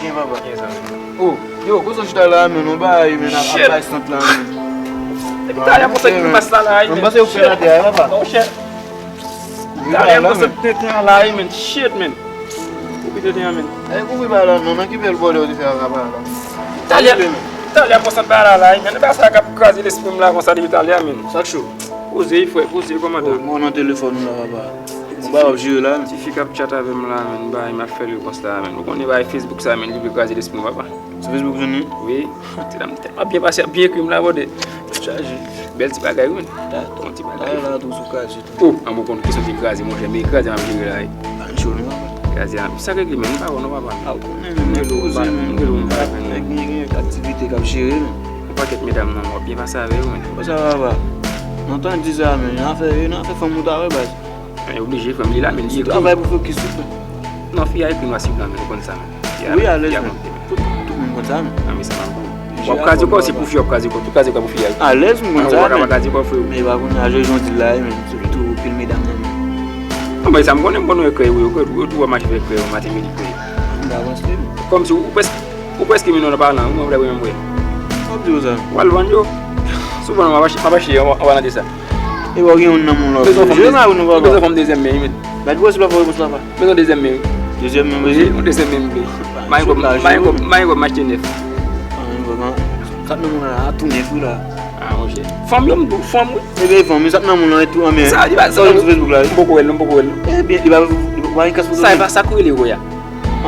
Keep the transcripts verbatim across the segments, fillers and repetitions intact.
Gen papa. Gen zanmi. Oh, yo, kote w chita la, men, nou bay, men, ap bay sant la, men. Depi talè konsa ki mas la la, men. Mwen panse ou fè atè a, papa. Oh, shit. Talè konsa tenten an la, men. Shit, men. Koupe tenten an, men. E koupe ba la, non, nan ki bèl bòlè ou te fè a, papa, la? Talè, talè konsa ba la la, men. E pa sa k ap kraze lespri m la konsa depi talè, men. Sa k cho? Poze, frè, poze, kòmandan. Oh, mwen nan telefòn ou la, papa. Ou pa wap jere la, men. Tifi k ap chat avè m la, men, bay, m ap fè l konsa, men. Ou konnen bay Facebook sa, men, li vle kraze lespri m, papa. Sou Facebook, jwenn li? Wi. Ti dam tèlman byen pase, ap byen ekri m la, bòdè. Chaje. Bèl ti bagay, wi, men. Yon ti bagay. Talè la, tou sou kraze tou. Oh, an mwen konn kesyon ki kraze, monchè, men kraze m ap jere la, wi. Kraze a, sa k regle, men, m pa wè non, papa. A, ou konnen, men, men poze, men. Nèg gen, gen aktivite k ap jere, men. Yon pakèt medam nan, w ap byen pase avè yo, men. Konsa, papa. Nan tan di sa, men, nan afè, nan afè fanm ou ta wè, baz. E oblije, frè m, li la, men li ekri. Travay pou fokis sou, frè. Non, fi a ekri nwa sou blan, men, ou konn sa, men. Wi, alèz, men. Tout, tout moun konn sa, men. An, men sa pa bon. W ap kraze kò, se pou fi w ap kraze kò, tout kraze kò pou fi a. Alèz, m konn sa, men. Ou pa ka kraze kò, frè. Men pa konn a jwe jan w di l la, men. Se tou pil medam nan, men. Non, men sa m konnen, m konnen w kreye, wi, w kreye, ou tou w ap mache fè kreye, maten, midi, kreye. M pa panse, men. Kòmsi ou prèske, ou prèske men nan palan, ou mwen vle menm, wi. W ap di w sa. W al vann yo. Souvan, m ap achte, m ap achte anba nan de sa. E w gen youn nan moun la. Bezwen fanm, bezwen fanm dezyèm men, wi. Bat gwo sou la, fò repons la, pa. Bezwen dezyèm men, wi. Dezyèm men, wi, yon dezyèm men, wi. Mayen kòb, mayen kòb, mayen kòb, m achte nèf. Sa nan moun la, tou nèf, wi, la. Ah, monchè. Fanm yo, m tou fanm, wi. E ben, fanm, sa nan moun la, tou, men. Sa, li pa, sa, sou Facebook la, wi. M poko wè l, non, m poko wè l, non. E ben, li pa, li pa, li pa, sa, e pa sa k rele wè a.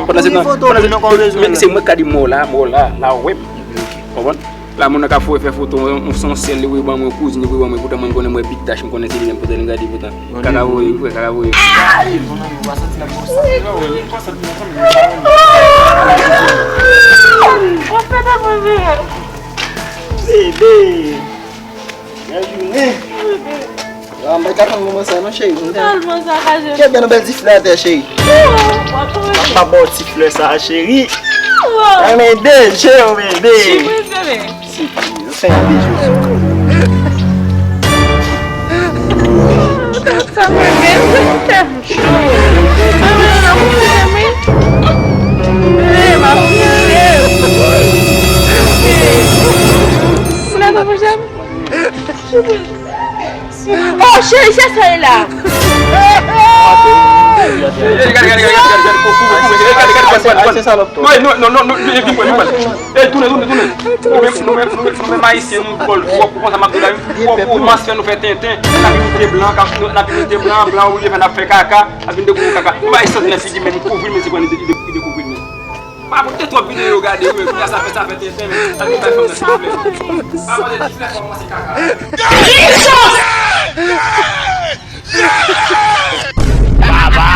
Pandan se tan, pandan se tan, men se mwen k ka di mò la, mò la, la, wè m. Konprann? La, moun nan ka foure fè foto, yon, yon sèl, li voye ban mwen, kouzin, li voye ban mwen, poutan mwen konnen mwen big dash, m konnen se li menm, poutan li gade, poutan. Kaka voye, wi, frè, kaka voye. Bebe! Bèl jounen. Bebe. Ah, m pa ka tann moman sa non, cheri. M tèlman sakaje. Kenbe yon bèl ti flè atè, cheri. M ap ba w ti flè sa, cheri. Ay, men de je w, bebe. Sipriz, bebe. Sipriz, se yon bijou. Sa mwen menm. Mwen menm nan kote mwen. Bebe, m ap koute. Ou la nan pochèm? Oh, cheri, se sa e la. Ey, tounen, tounen, tounen. Ey, tounen, tounen, tounen. Nou menm, nou menm, nou menm, nou menm ayisyen, nou vòl twòp, ou konn sa m ap di la, wi. Twòp, ou mas fè nou fè tenten. N ap imite blan, n ap imite blan, blan oblije fè n ap fè kaka, n ap vin dekouvri kaka. Ou bay santi nan figi, men nou kouvri l, men se kòman li dekouvri l, men. Pa pote twòp videyo gade, wi, men kounye a sa fè, sa fè tenten, men. Sa vin bay fanm nan ti flè. Pa pote ti flè, fò kòmanse kaka. Baba!